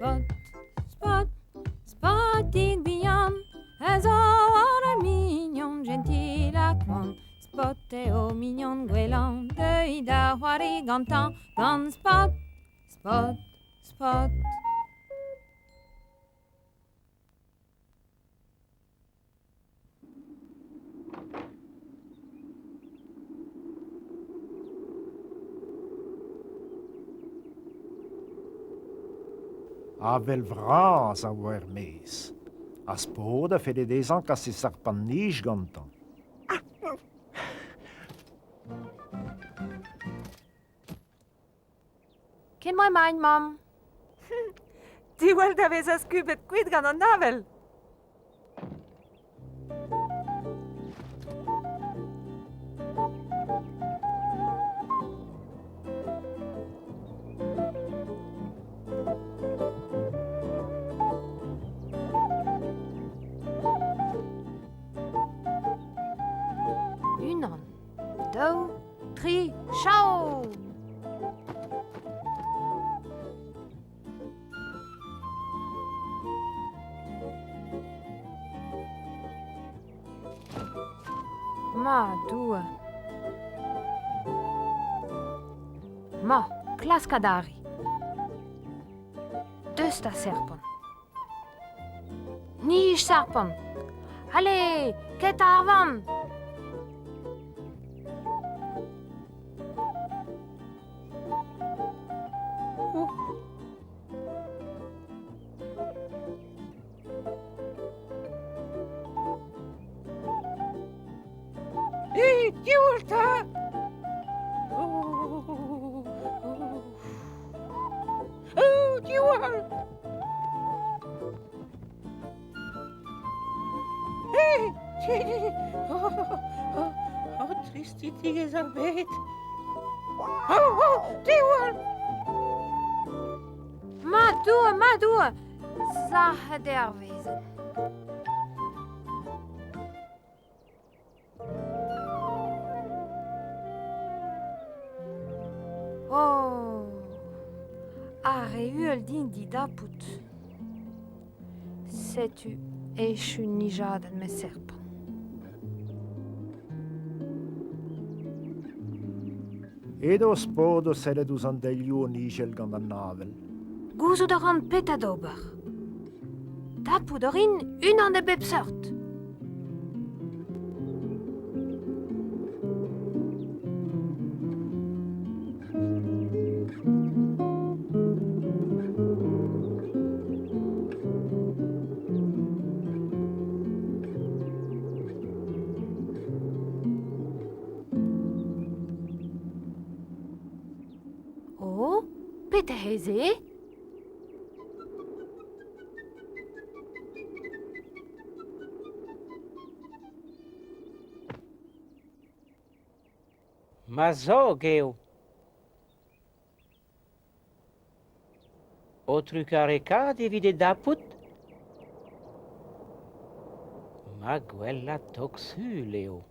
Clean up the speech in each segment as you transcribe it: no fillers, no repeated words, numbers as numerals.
Spot, Spot, Spotig bihan a zo ur mignon jentil ha koant. Spot eo mignon gwellañ, deuit da c'hoari gantañ gant Spot, Spot, Spot. Avel vras a oa er-maez. Ha Spod a felle dezhañ kas e sarpant-nij gantañ. Ken emaint, mamm. Diwall da vezañ skubet kuit gant an avel. Unan, daou, tri, chao! Ma Doue. Ma, klask adarre. Deus da serpent. Nij, sarpant! Ale, ket ar vann! Eh, diwall 'ta! Oh, oh, oh, diwall! Eh, oh, oh, oh, tristidigezh ar bed! Oh, oh, diwall! Ma Doue, ma Doue! Sac'het eo ar wezenn. Oh, ar re uhel din didapout. Setu echu nijadenn ma serpent. Edo Spod o sellet ouzh an delioù o nijel gant an avel. Gouzout a ran petra d'ober. Tapout a rin unan a bep seurt. Oh, petra eo se? Ma zog eo. Ho trugarekaat evit e dapout ? Ma gwellañ tog-sul eo.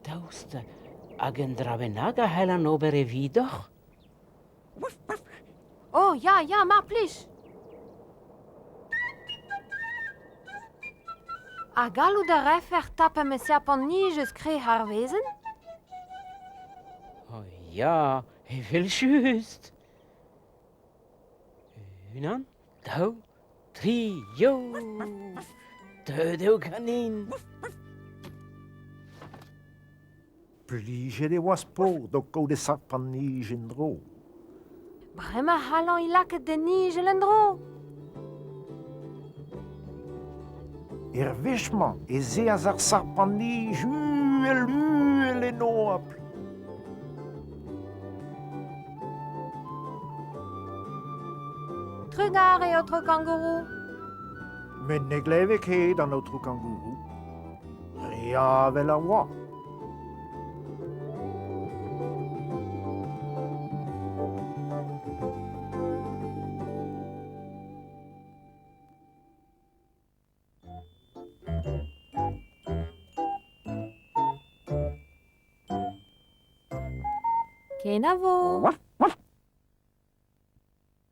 Daoust hag un dra bennak a c'hellan ober evidoc'h ? Oh, ya, ya, mar plij! Ha gallout a rafec'h tapañ ma serpent-nij eus krec'h ar wezenn? Oh ya, evel-just! Unan, daou, tri, yo! Deuet eo ganin! Plijet e oa Spod o kaout e sarpant-nij en-dro. Bremañ c'hallañ he lakaat da nijal en-dro. Er wech-mañ ez eas ar sarpant-nij uhel-uhel en oabl. Trugarez, aotrou kangourou. Met ne gleve ket an aotrou kangourou. Re avel a oa. Kenavo!